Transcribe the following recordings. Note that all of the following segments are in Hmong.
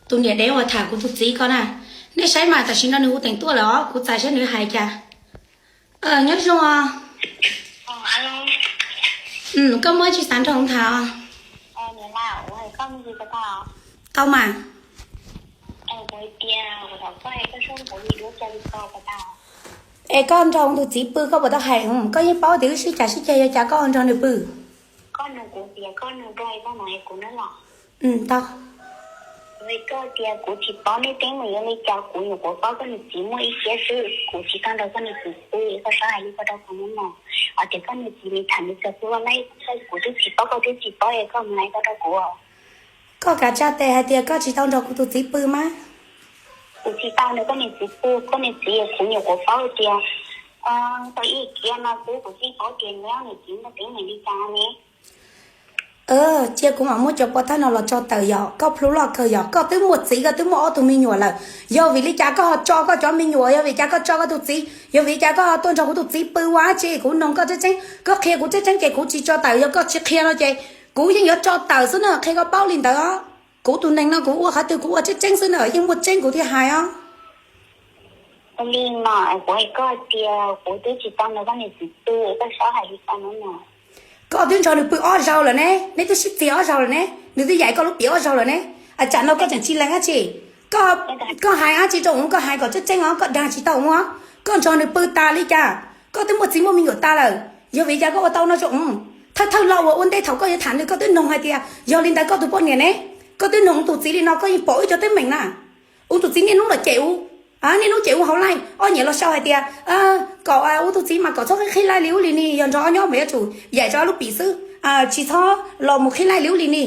Tus niam dev uas tham kuv tus txiv ko na, nej saib mas tam sim no nws hu teem tuaj lawm os, kuv txais saib nws hais cas. Nyob zoo os. Koj muaj tsis xav nrog tham os? Tau mas. Es koj nrog tus txiv pw koj puas tau hais, koj yeej paub tias wb sib cav sib ceg, yog cas koj nrog nws pw? Tau. Koj tias kuv tsis paub nej teeb meem yuav li cas, kuv nyuam qhuav paub koj niam txiv muaj ib siab xwb, kuv tsis tau nrog koj niam txiv pw, koj txhob hais li ko rau kuv no mog. Hos tias koj niam txiv nws tham nws txog kuv ua laib, kuv twb tsis paub, koj twb tsis paub es koj mus hais ko rau kuv. Koj kav tsij teb hais tias koj tsis tau nrog kuv tus txiv pw mas. Kuv tsis tau nrog koj niam txiv pw, koj niam txiv, kuv nyuam qhuav paub tias tau ib kiag no xwb, kuv tsis paub tias nyob niam txiv muaj teeb meem li cas ne. Cia kuv mam muab cov pov thawj no los tso tawm yom, koj plhu loj kawg yom, koj twb muaj txiv, koj twb muaj ob tug me nyuam lawm. Yog vim li cas koj ho tso koj cov me nyuam, yog vim cas koj tso koj tus txiv, yog vim cas koj ho tuaj nrog kuv tus txiv pw ua dab tsi? Kuv noog koj tseeb tseeb, koj qhia kuv tseeb tseeb ces kuv tsis tso tawm, yog koj tsis qhia no ces kuv yeej yuav tso tawm xwb na, qhia koj paub li ntawd os. Kuv tus neeg no kuv ua qhov twg kuv ua tseeb tseeb xwb na, yeej muaj tseeb kuv thiaj hais os. Li no kuv hais koj tias kuv twb tsis tau nrog koj niam txiv pw, koj txhob hais li ko no. Koj twb nrog nws pw ob zaug lawm ne, neb twb sib txiag ob zaug lawm ne, nws twb yaim koj lub piv ob zaug lawm ne. Tsam no koj tseem tsis lees dab tsi? Koj hais dab tsi rau ub, koj hais kom tseeb tseeb os, koj dag tsis tau ub. Koj nrog nws pw tas li cas? Koj twb muaj txiv muaj me nyuam tas lawm, yog vim cas koj ua tau no rau ub? Thawj thawj los uas ua ntej thaum koj yuav tham nws koj twb noog hais tias yog li ntawd koj tus poj niam ne? Koj twb noog tus txiv li no, koj yeej pom wb cov teeb meem na. Ub, tus txiv niaj hnub los cem ub, niaj hnub cem ub hauv live, ob niam los sau hais tias kom ub tus txiv mas kom txhob qhib live li ub li ni, yog nrog ob nyob mas yuav tsum yaim rau ob lub pim xwb, tsis txhob los mus qhib live li ub li ni.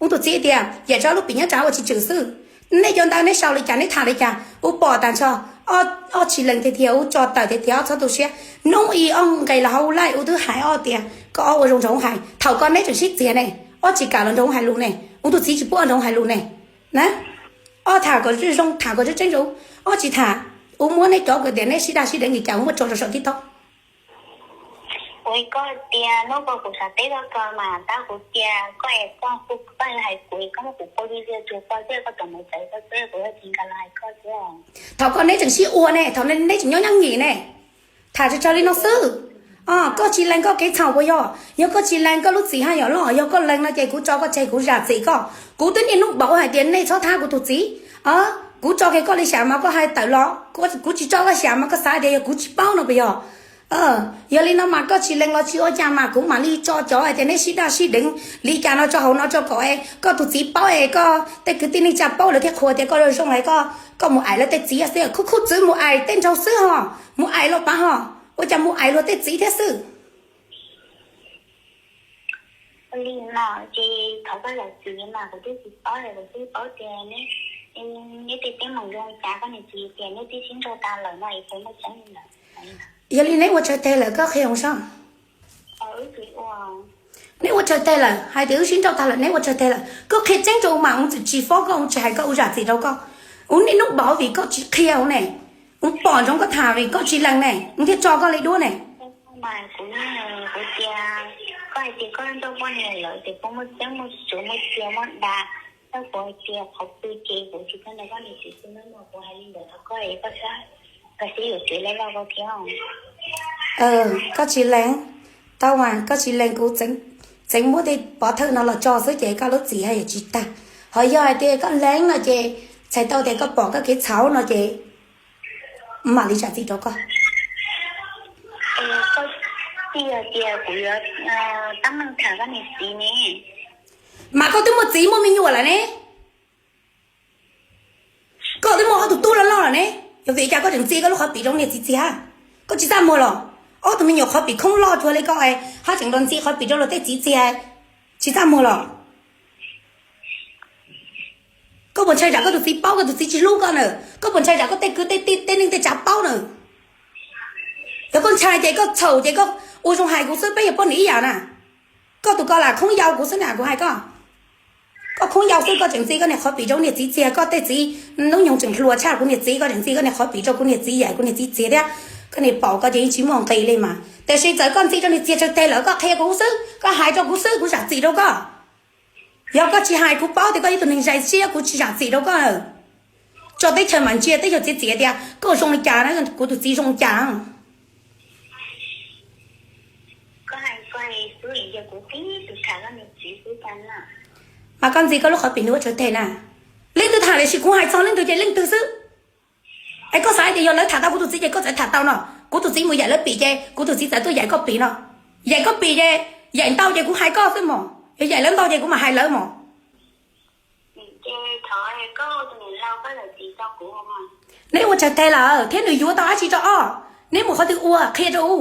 Ub, tus txiv tias yaim rau ob lub pim nyob tsam ua tsis tswm xwb. Nej cov ntawd neb sau li cas neb tham li cas ub pom tas ntsho. Ob tsis lees tiag tiag ub, tso tawm tiag tiag ob, txhob tu siab. Hnub ib ob nqe los hauv live ub twb hais ob tias koj ob ua zoo nrog ub hais, thaum koj neb tseem sib txiag ne, ob tsis kam los nrog ub hais lus ne, ub tus txiv tsis pub ob nrog ub hais lus ne. Na, ob tham kom zoo, tham kom tseeb tseeb rau ub, ob tsis tham. Ub muab neb cov kom tias neb sib daj sib deev li cas ub muab tso rau saum TikTok. Kuv koj tias hnub ko kuv xav teb koj ko mas tab kuv tias koj es koj hu koj hais kuv es koj muab kuv pua video rau koj xwb, koj txawm mus txawv koj xwb, kuv thiaj tsis nkag los hais koj xwb. Thaum koj neb tseem sib ua ne, thaum neb tseem nyob nyob nkim ne, tham tsawg tsawg li no xwb. Koj tsis lees koj kev txhaum puas yog? Yog koj tsis lees koj lub txim haj yam loj, yog koj lees no ces kuv tso koj tseg, kuv zam txim koj. Kuv twb niaj hnub npaum hais tias nej txhob thab kuv tus txiv. Kuv tso kiag koj li xyam mas koj hais tawm los, kuv tsis tso koj xyam mas koj xav tias yog kuv tsis paub no puas yog? Yog li no mas koj tsis lees los tsis ua cas mas kuv mam li tso cov hais tias neb sib daj sib deev li cas no tso hauv no tso kom koj tus txiv paub es koj tej kwv tij neej tsa paub lawv thiaj qhuas tias koj zoo zoo es koj mus aim lawv tej txiv xwb, khuj khuj txwv mus aim tej nraug xwb ho, mus aim los pav ho, ua cas mus aim luag tej txiv thiab xwb. Li no ces thov koj zam txim mas kuv twb tsis paub, kuv twb paub tias neb tej teeb meem zoo li cas, koj niam txiv tias neb twb sib nrauj tag lawm no es puas muaj tseeb li ntawd? Yog li neb ua tsawg teg lawm koj qhia ua sob. Neb ua tsawg teg lawm, hais tias wb sib nrauj tag lawm neb ua tsawg teg lawm, koj qhia tseeb rau mas ua txwm tsis fob koj, ua tsis hais koj, ua zam txim rau koj. Ua niaj hnub npaum vim koj tsis qhia ua ne, ua pom ntsoov koj tham vim koj tsis lees ne, ua thiaj tso koj li duab ne. Kuv, kuv tias koj hais tias koj nrauj poj niam lawm ces puas muaj tseeb, muaj tsuav, muaj txias, muaj dag. Koj, kuv hais tias qhov pw ces kuv tsis tau nrog koj niam txiv pw no, kuv hais li ntawd rau koj es koj xav, koj xav yuav txiv lawm los koj thiab. Koj tsis lees, tau mas koj tsis lees kuv txeev muab tej pov thawj no los tso xwb ces koj lub txim haj yam tsis tag. Ho yog hais tias koj lees no ces txhais tau tias koj pom koj kev txhaum no ces mam li zam txim rau koj. Koj tij tias kuv yuav tab meeg tham koj niam txiv ne. Mas koj twb muaj txiv muaj me nyuam lawm ne. Koj twb muaj ob tug tub loj loj lawm ne. Yog vim cas koj tseem ntxi koj lub qhov pim rau niag txiv txiag? Koj tsis txaj muag los? Ob tug me nyuam qhov pim khoob loj cuag li koj es ho tseem los ntxi qhov pim rau luag tej txiv txiag, tsis txaj muag los? Koj puas ntshai tsam koj tus txiv paub koj tus txiv tsis hlub koj na? Koj puas ntshai tsam koj tej kwv tej tij tej neej tej tsav paub na? Yog koj ntshai ces koj txhaum ces koj ua zoo hais kuv xwb, peb yog poj niam ib yam na. Koj tus ko lam khoob yau kuv xwb na, kuv hais koj. Koj khoob yau xwb koj tseem ntxi koj niag qhov pim rau niag txiv txiag, koj tej txiv hnub nyoog tseem hluas tshaj kuv niag txiv, koj tseem ntxi koj niag qhov pim rau kuv niag txiv, yaim kuv niag txiv txiag thiab. Koj niag paum koj ces yeej tsis muaj nqis li mas, tiam sis txawm koj ntxi rau niag txiag tsawg teg lawm koj qhia kuv xwb, koj hais rau kuv xwb kuv zam txim rau koj. Yog koj tsis hais kuv paub tias koj yog ib tug neeg zais siab, kuv tsis zam txim rau koj. Tso teb chaws mam ntsia, teb chaws txiav txim tias koj zoo li cas, kuv tus txiv zoo li cas. Mas koj ntxiv koj lub qhov pim nws ua tsawg teg na. Leej twg tham tiam sis kuv hais txog leej twg ces leej twg xwb. Es koj xav hais tias yog lawv tham tau kuv tus txiv ces koj txawm tham tau no, kuv tus txiv mus yaim lawv pim ces kuv tus txiv txawm tuaj yaim koj pim no. Yaim koj pim ces yaim ntau ces kuv hais koj xwb mos, yog yaim lawv ntau ces kuv mam hais lawv mos. Neb ua tsawg teg lawm thiab nws yuav tau dab tsi rau ob? Neb mus qhov twg ua qhia rau u.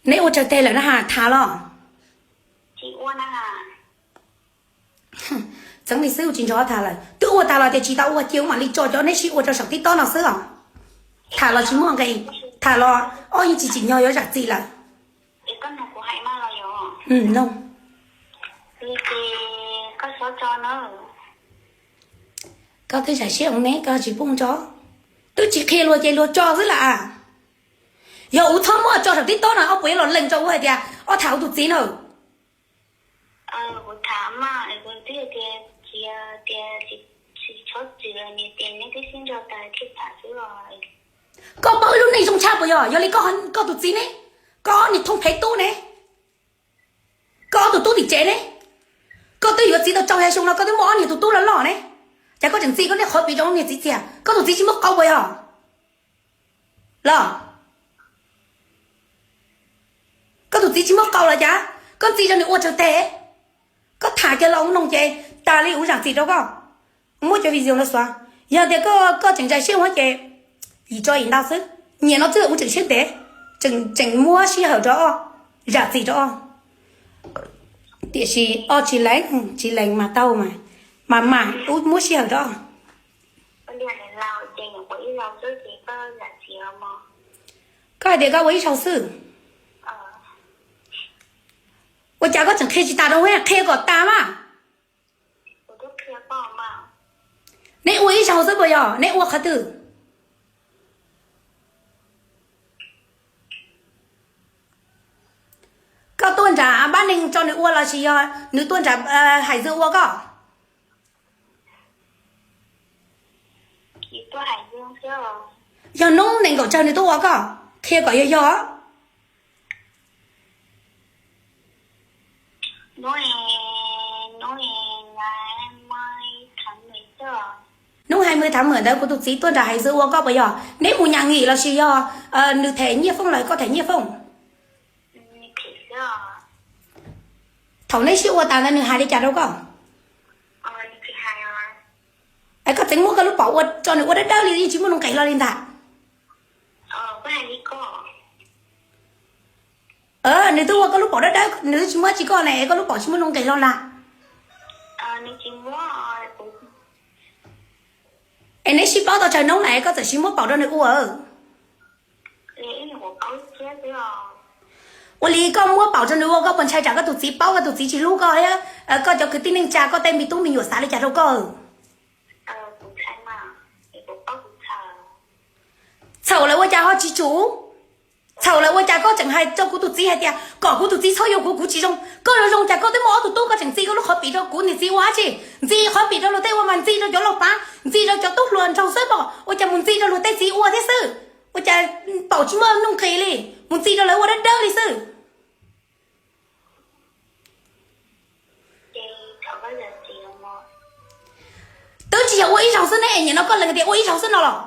Neb ua tsawg teg lawm na has, tham los. Txeev li xwb, tsis nrog tham lawm, twb ua tas los tias tsis tau ua, cia kuv mam li tso cov neb sib ua rau saum TikTok no xwb os. Tham los tsis muaj nqis, tham los ob yeej tsis tsim nyog yuav zam txim lawm. Koj twb zam siab ua neb koj tsis pub tso, twb tsis qhia luag ces luag tso xwb lawm. Yog kuv txhob muab tso saum TikTok no ob puas yuav los lees rau kuv hais tias ob tham kuv tus txiv na. Koj paub wb lub neej zoo tshaj puas yog? Yog li koj, koj tus txiv ne, koj ob niag thooj phev tub ne, koj ob tug tub tim tsev ne, koj twb yuav txiv tau rau xya xyoo no koj twb muaj ob niag tus tub loj loj ne, cas koj tseem txi koj niag qhov pim rau niag txiv txiag? Koj tus txiv tsis muaj qau puas yog? Los, koj tus txiv tsis muaj qau los cas? Koj txi rau nws ua tsawg teg? Koj tham kiag los ua noog ces tas li kuv zam txim rau koj. Muab cov video no xuav, yog tias koj tseem zais siab ua ces yim tso yim ntau xwb. Nyiam no twb kuv tseem siab ntev, tseem muab sij hawm rau ob, zam txim rau ob. Tiam sis ob tsis lees, tsis lees mas tau mas, mas mas kuv muab sij hawm rau ob. Koj hais tias koj ua ib zaug xwb. Ua cas koj tseem qhia tsis tas rau, qhia kom tas mas. Neb ua ib zaug xwb puas yog? Neb ua qhov twg? Koj tuaj nram pab neeg tso nws ua los sis yog nws tuaj nram hais zwm ua koj? Yog hnub nees nkaum tsawg nws tuaj ua koj? Qhia kom yog yog. Hnub hai mươi tháng mười ntawd kuv tus txiv tuaj nram hais zwm ua koj puas yog? Neb mus nyas nghỉ los sis yog nws them nyiaj fooj los koj them nyiaj fooj? Thaum neb sib ua tas ntawd nws hais li cas rau koj? Es koj txeev muab koj lub paum ua tso nws ua dawb dawb li, yeej tsis muaj nuj nqis hlo li ntag. Nws twb ua koj lub paum dawb dawb, nws twb tsis muab tsis koj ne, koj lub paum tsis muaj nuj nqis hlo na. Es neb sib paub tau tsawg hnub lawm koj txawm siv muab paum rau nws ua? Ua li koj muab paum rau nws ua koj puas ntshai tsam koj tus txiv paub koj tus txiv tsis hlub koj thiab koj cov kwv tij neej tsa koj tej me tub me nyuam xav li cas rau koj? Txhaum lawm ua cas ho tsis tsum? Txhaum lawm ua cas koj tseem hais rau kuv tus txiv hais tias kom kuv tus txiv txhob yuav kuv, kuv tsis zoo? Koj zoo zoo cas koj twb muaj ob tug tub koj tseem txi koj lub qhov pim rau kuv niam txiv ua dab tsi? Ntxi qhov pim rau luag tej ua mas ntxi rau cov laus pav, ntxi rau cov tub hluas nraug xwb pom, ua cas mus ntxi rau luag tej txiv ua thiab xwb? Ua cas paum tsis muaj nuj nqis li, mus ntxi rau lawv ua dawb dawb li xwb? Twb tsis yog ua ib zaug xwb ne, es nim no koj lees tias ua ib zaug xwb no los?